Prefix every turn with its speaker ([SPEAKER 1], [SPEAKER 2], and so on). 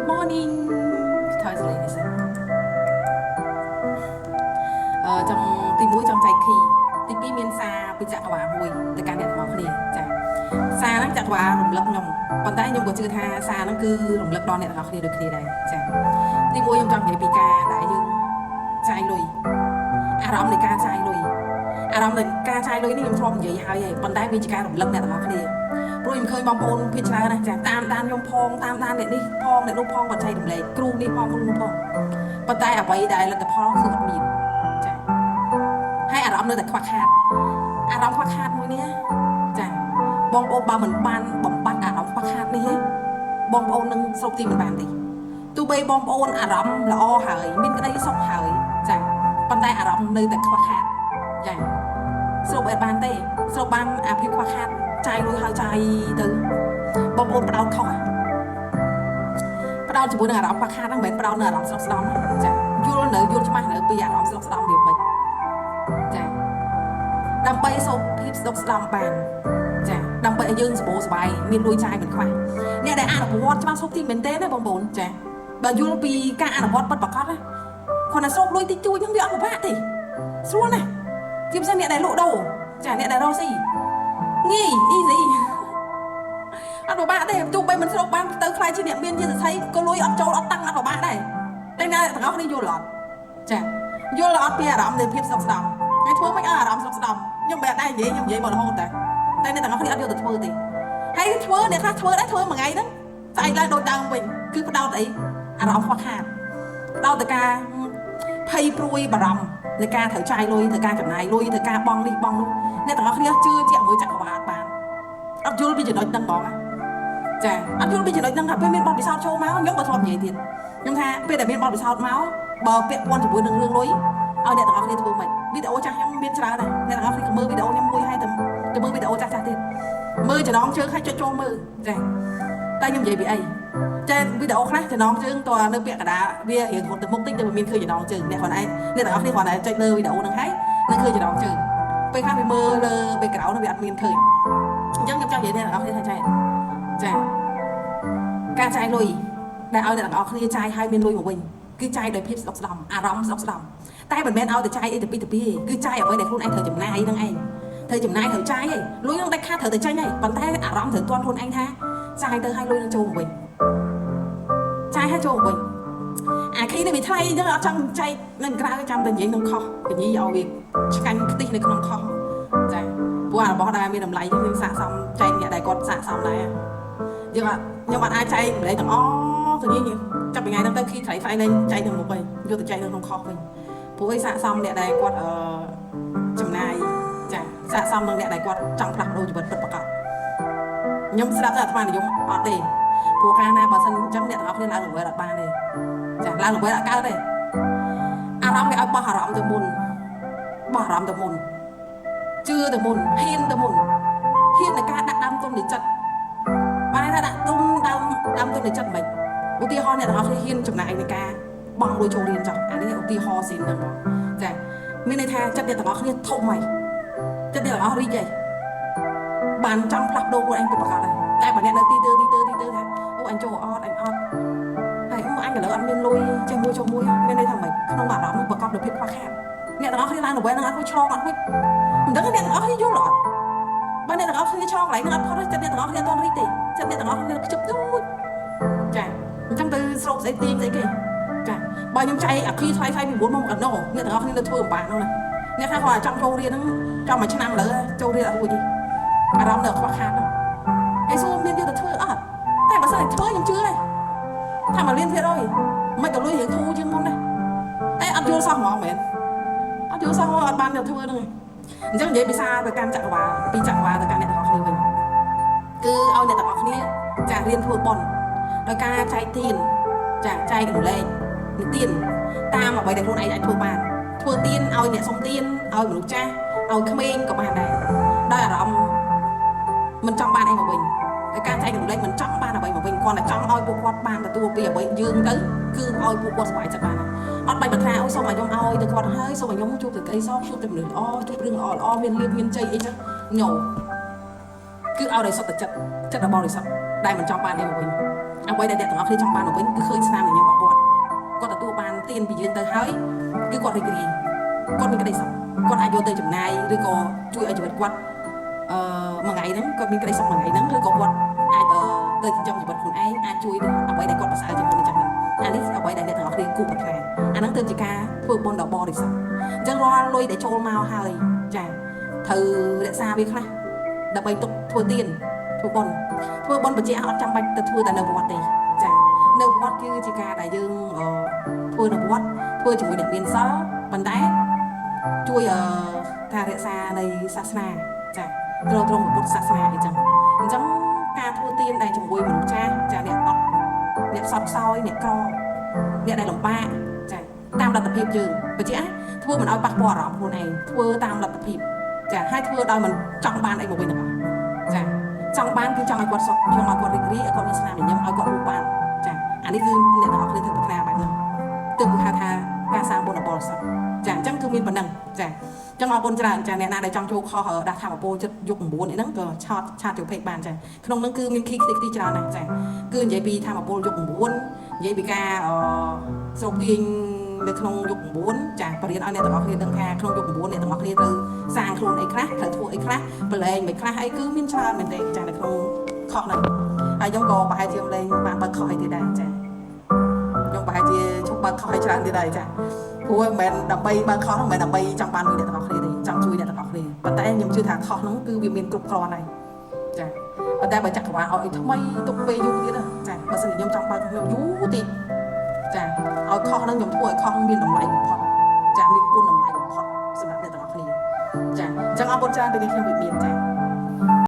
[SPEAKER 1] Morning ថយសលេងនេះសិនចង់ទី1ចង់ចែក key ទី2មានសារពីចក្រវាលមួយទៅកាន់អ្នកទាំងអស់គ្នាចាសារហ្នឹងចក្រវាលរំលឹកខ្ញុំប៉ុន្តែខ្ញុំក៏ជឿថាសារហ្នឹងគឺរំលឹកដល់អ្នកទាំងអស់គ្នាដូចគ្នាដែរចាទី1ខ្ញុំចង់និយាយពីការដែលយើងចាយលុយអារម្មណ៍នៃការចាយលុយអារម្មណ៍នៃការចាយលុយនេះខ្ញុំធ្លាប់និយាយហើយហើយប៉ុន្តែវាជាការរំលឹកអ្នកទាំងអស់គ្នាព្រោះខ្ញុំឃើញបងប្អូនភាគច្រើនណាស់ចាតាមដានខ្ញុំផងតាមដានអ្នកនេះផងអ្នកនោះផងគាត់ចែករំលែកគ្រូនេះផងគ្រូនោះផងប៉ុន្តែអ្វីដែលលទ្ធផលគឺអត់មានចាហើយអារម្មណ៍នៅតែខ្វះខាតអារម្មណ៍ខ្វះខាតមួយនេះចាបងប្អូនបើមិនបានបំបត្តិអារម្មណ៍ខ្វះខាតនេះទេបងប្អូននឹងស្រូបទីមិនបានទេទោះបីបងប្អូនអារម្មណ៍ល្អហើយមានក្តីសុខហើយចាប៉ុន្តែអារម្មណ៍នៅតែខ្វះខាតចាស្រូបអត់បានទេស្រូបបានអាភាពខ្វះខាតចាយលុយហើយចាយទៅបងប្អូនផ្ដោតខុសផ្ដោតជាមួយនឹងអារម្មណ៍ខ្វះខាតហ្នឹងមិនមែនផ្ដោតនៅអារម្មណ៍ស្រុកស្ដំចាយល់នៅយល់ច្បាស់នៅពីអារម្មណ៍ស្រុកស្ដំវាមិនចាដើម្បីសូបភាពស្ដុកស្ដំបានចាដើម្បីឲ្យយើងសបោសបាយមានលុយចាយមិនខ្វះអ្នកដែលអនុវត្តច្បាស់សូបទីមែនទេណាបងប្អូនចាបើយល់ពីការអនុវត្តពិតប្រាកដណាគ្រាន់តែសូបលុយតិចតួចហ្នឹងវាអត់ពិបាកទេស្រួលណាស់ជាពិសេសអ្នកដែលលក់ដូរចាអ្នកដែលរកស៊ីងាយ easy អត់ពិបាកទេទោះបីមិនស្រូបបានទៅខ្លាយជាអ្នកមានជាសរសៃក៏លុយអត់ចូលអត់តាំងអត់ពិបាកដែរតែអ្នកទាំងអស់គ្នាយល់អត់ចាយល់អត់ពីអារម្មណ៍នៃភាពស្ដុកស្ដំហើយធ្វើមិនឲ្យអារម្មណ៍ស្ដុកស្ដំខ្ញុំមិនដែរនិយាយខ្ញុំនិយាយមករហូតតែតែអ្នកទាំងអស់គ្នាអត់យកទៅធ្វើទេហើយធ្វើអ្នកខ្លះធ្វើដែរធ្វើមួយថ្ងៃហ្នឹងស្អែកឡើងដូចដើមវិញគឺផ្ដោតអីអារម្មណ៍ខ្វះខាតផ្ដោតទៅការភ័យព្រួយបារម្ភនៃការត្រូវចាយលុយត្រូវការចំណាយលុយត្រូវការបង់នេះបង់នោះអ្នកទាំងអស់គ្នាជឿជាក់មួយចក្រវាលអត់បានអត់យល់ពីចំណុចហ្នឹងហ្មងណាចាអត់យល់ពីចំណុចហ្នឹងថាពេលមានបទពិសោធន៍ចូលមកខ្ញុំក៏ធ្លាប់និយាយទៀតខ្ញុំថាពេលដែលមានបទពិសោធន៍មកបើពាក់ព័ន្ធជាមួយនឹងរឿងលុយឲ្យអ្នកទាំងអស់គ្នាធ្វើម៉េចវីដេអូចាស់ខ្ញុំមានច្រើនដែរអ្នកទាំងអស់គ្នាក៏មើលវីដេអូខ្ញុំមួយហើយទៅទៅមើលវីដេអូចាស់ចាស់ទៀតមើលចំណងជើងឲ្យចុចចូលមើលចាតែខ្ញុំនិយាយពីអីចាវីដេអូខ្លះចំណងជើងតើនៅពាក់កណ្ដាលវារៀងរត់ទៅមុខតិចទៅមានឃើញចំណងជើងអ្នកខ្លួនឯងអ្នកទាំងអស់គ្នាគ្រាន់តែចុចលើវីដេអូហ្នឹងហើយនឹងឃើញចំណងជើងពេលខ្លះវាមើលលើ background វាអត់មានឃើញអញ្ចឹងខ្ញុំចង់និយាយអ្នកទាំងអស់គ្នាថាចាចាការចាយលុយដែលឲ្យអ្នកទាំងអស់គ្នាចាយឲ្យមានលុយមកវិញគឺចាយដោយភាពស្ដុកស្ដំអារម្មណ៍ស្ដុកស្ដំតែមិនមែនឲ្យតែចាយអីទៅពីទៅពីទេគឺចាយអ្វីដែលខ្លួនឯងត្រូវចំណាយហ្នឹងឯងត្រូវចំណាយត្រូវចាយឯងលុយហ្នឹងដាច់ខាតត្រូវតែចាញ់ឯងប៉ុន្តែអារម្មណ៍ត្រូវទាន់ខ្លួនឯងថាចាយទៅឲ្យលុយនឹងចូលមកវិញចាយឲ្យចូលមកវិញអា key នេះវាថ្លៃអញ្ចឹងអត់ចង់ចែកនឹងក្រៅចាំតែនិយាយក្នុងខុសកញីឲ្យវាឆ្ងាញ់ខ្ទិះនៅក្នុងខុសចាព្រោះអារបស់ដែលមានតម្លៃយើងស័កសមចែកអ្នកដែលគាត់ស័កសមដែរយើងអត់ខ្ញុំអត់អាចចែកម្លែកទាំងអស់ទៅនេះចាប់ពីថ្ងៃហ្នឹងទៅ key ថ្លៃថ្លៃនឹងចែកនៅមុខវិញយកទៅចែកនៅក្នុងខុសវិញព្រោះអីស័កសមអ្នកដែលគាត់អឺចំណាយចាស័កសមនឹងអ្នកដែលគាត់ចង់ផ្លាស់ប្ដូរជីវិតពិតប្រាកដខ្ញុំស្ដាប់តែអាត្មានិយមអត់ទេព្រោះកាលណាបើសិនអញ្ចឹងអ្នកទាំងអស់គ្នាឡើង level អត់បានទេចាឡើង level អត់កើតទេអារម្មណ៍គេឲ្យបោះអារម្មណ៍ទៅមុនបោះអារម្មណ៍ទៅមុនជឿទៅមុនហ៊ានទៅមុនហ៊ានในការដាក់ដើមទុននៃចិត្តបានថាដាក់ទុនដើមដើមទុននៃចិត្តមិនឧទាហរណ៍អ្នកទាំងអស់គ្នាហ៊ានចំណាយในការបង់លុយចូលរៀនចុះអានេះឧទាហរណ៍ស៊ីនហ្នឹងបងចាមានន័យថាចិត្តអ្នកទាំងអស់គ្នាធំហើយចិត្តអ្នកទាំងអស់រីកហើយបានចង់ផ្លាស់ប្ដូរខ្លួនឯងពិតប្រាកដហើយតែបើអ្នកនៅទីទើទីទើទីទើថាអូអញចូលអត់អញអត់ហើយអូអញឥឡូវអត់មានលុយចេះមួយចុះមួយមានន័យថាម៉េចក្នុងអារម្មណ៍នោះប្រកបដោយភាពខ្វះខាតអ្នកទាំងអស់គ្នាឡើង level ហ្នឹងអត់ហួចឆ្លងអត់ហួចមិនដឹងអ្នកទាំងអស់គ្នាយល់អត់បើអ្នកទាំងអស់គ្នាឆ្លងកន្លែងហ្នឹងអត់ផុតទេចិត្តអ្នកទាំងអស់គ្នាអត់ទាន់រីកទេចិត្តអ្នកទាំងអស់គ្នាខ្ជិបទូចចាអញ្ចឹងទៅស្រូបស្អីទាញស្អីគេចាបើខ្ញុំចែកអា key ថ្លៃថ្លៃពី9មកកណោអ្នកទាំងអស់គ្នានៅធ្វើអំបាហ្នឹងណាអ្នកខ្លះគាត់ចង់ចូលរៀនហ្នឹងចង់មួយឆ្នាំឥឡូវចូលរៀនអត់រួចទេអារម្មណ៍នៅខ្វះខាតហ្នឹងហើយសួរមានយកទៅធ្វើអត់តែបើសិនតែធ្វើខ្ញុំជឿហើយថាមកលៀនភាគរយមិនក៏លុយរៀងធូរជាងមុនដែរតែអត់យល់សោះហ្មងមែនអត់យល់សោះអត់បានទៅធ្វើហ្នឹងឯងអញ្ចឹងនិយាយភាសាទៅកាន់ចក្រវាលពីចក្រវាលទៅកាន់អ្នកទាំងអស់គ្នាវិញគឺឲ្យអ្នកទាំងអស់គ្នាចារៀនធ្វើបុណ្យដោយការចែកទានចាចែករំលែកនិទានតាមអ្វីដែលខ្លួនឯងអាចធ្វើបានធ្វើទានឲ្យអ្នកសុំទានឲ្យមនុស្សចាស់ឲ្យក្មេងក៏បានដែរដោយអារម្មណ៍មិនចង់បានអីមកវិញដោយការចែករំលែកមិនចង់បានអ្វីមកវិញគ្រាន់តែចង់ឲ្យពួកគាត់បានទទួលពីអ្វីយើងទៅគឺឲ្យពួកគាត់សប្បាយចិត្តបានអត់បាច់បន្ថាអូសូមឲ្យខ្ញុំឲ្យទៅគាត់ហើយសូមឲ្យខ្ញុំជួបតែក្តីសោកជួបតែមនុស្សល្អជួបរឿងល្អល្អមានលៀបមានជ័យអីចឹងញោគឺឲ្យដោយសុទ្ធតែចិត្តចិត្តរបស់បរិសុទ្ធដែលមិនចង់បានអីមកវិញ អ្វីដែលអ្នកទាំងអស់គ្នាចង់បានមកវិញគឺឃើញស្នាមញញឹមរបស់គាត់គាត់ទទួលបានទានពីយើងទៅហើយគឺគាត់រីករាយគាត់មានក្តីសុខគាត់អាចយកទៅចំណាយឬក៏ជួយឲ្យជីវិតគាត់អឺមួយថ្ងៃហ្នឹងគាត់មានក្តីសុខមួយថ្ងៃហ្នឹងឬក៏គាត់អាចអឺទៅចិញ្ចឹមជីវិតខ្លួនឯងអាចជួយអ្វីដែលគាត់ប្រសើរជាងមុនអញ្ចឹងទៅអានេះអ្វីដែលអ្នកទាំងអស់គ្នាគួរប្រាថ្នាអាហ្នឹងទើបជាការធ្វើបុណ្យដ៏បរិសុទ្ធអញ្ចឹងរាល់លុយដែលចូលមកហើយចាត្រូវរក្សាវាខ្លះដើម្បីទុកធ្វើទានធ្វើបុណ្យធ្វើបុណ្យបច្ចៈអត់ចាំបាច់ទៅធ្វើតែនៅវត្តទេចានៅវត្តគឺជាការដែលយើងធ្វើនៅវត្តធ្វើជាមួយអ្នកមានសិលប៉ុន្តែជួយការរក្សានៃសាសនាចាត្រង់ត្រង់ពុទ្ធសាសនាអីចឹងអញ្ចឹងការធ្វើទានដែលជាមួយមនុស្សចាស់ចាអ្នកអត់អ្នកសត់ខ្សោយអ្នកក្រអ្នកដែលលំបាកចាតាមលទ្ធភាពយើងបច្ចៈធ្វើមិនឲ្យប៉ះពាល់អារម្មណ៍ខ្លួនឯងធ្វើតាមលទ្ធភាពចាហើយធ្វើដោយមិនចង់បានអីមកវិញទាំងអស់ចាចង់បានគឺចង់ឲ្យគាត់សុខចង់ឲ្យគាត់រីករាយឲ្យគាត់មានស្នាមញញឹមឲ្យគាត់រស់បានចាអានេះគឺអ្នកទាំងអស់គ្នាធ្វើប្រាថ្នាបែបហ្នឹងទើបគេហៅថាការសាងបុណ្យដ៏បរិសុទ្ធចាអញ្ចឹងគឺមានប៉ុណ្ណឹងចាអញ្ចឹងអរគុណច្រើនចាអ្នកណាដែលចង់ចូលខុសដាស់ធម្មពលចិត្តយុគ9នេះហ្នឹងក៏ឆតឆាតចូលពេកបានចាក្នុងហ្នឹងគឺមានខីខ្ទេចខ្ទីច្រើនណាស់ចាគឺនិយាយពីធម្មពលយុគ9និយាយពីការអស្រូបទាញនៅក្នុងយុគ9ចាបរៀនឲ្យអ្នកទាំងអស់គ្នាដឹងថាក្នុងយុគ9អ្នកទាំងអស់គ្នាត្រូវសាងខ្លួនអីខ្លះត្រូវធ្វើអីខ្លះប្រឡែងមិនខ្លះអីគឺមានច្រើនមែនទេចានៅក្នុងខុសហ្នឹងហើយខ្ញុំក៏ប្រហែលជាមិនលែងបានបើកខុសអីទេដែរចាខ្ញុំប្រហែលជាឈប់បើកខុសឲ្យច្រើនទៀតដែរចាព្រោះមិនមែនដើម្បីបើកខុសហ្នឹងមិនមែនដើម្បីចង់បានលុយអ្នកទាំងអស់គ្នាទេចង់ជួយអ្នកទាំងអស់គ្នាប៉ុន្តែខ្ញុំជឿថាខុសហ្នឹងគឺវាមានគ្រប់គ្រាន់ហើយចាប៉ុន្តែបើចក្រវាលឲ្យថ្មីទុកពេលយូរទៀតណាចាបើសិនជាខ្ញុំចង់បើកខ្ញុំយូរតិចចាឲ្យខុសហ្នឹងខ្ញុំធ្វើឲ្យខុសហ្នឹងមានតម្លៃបំផុតចាមានគុណតម្លៃបំផុតសម្រាប់អ្នកទាំងអស់គ្នាចាអញ្ចឹងអរគុណច្រើនពេលនេះខ្ញុំវិមានចា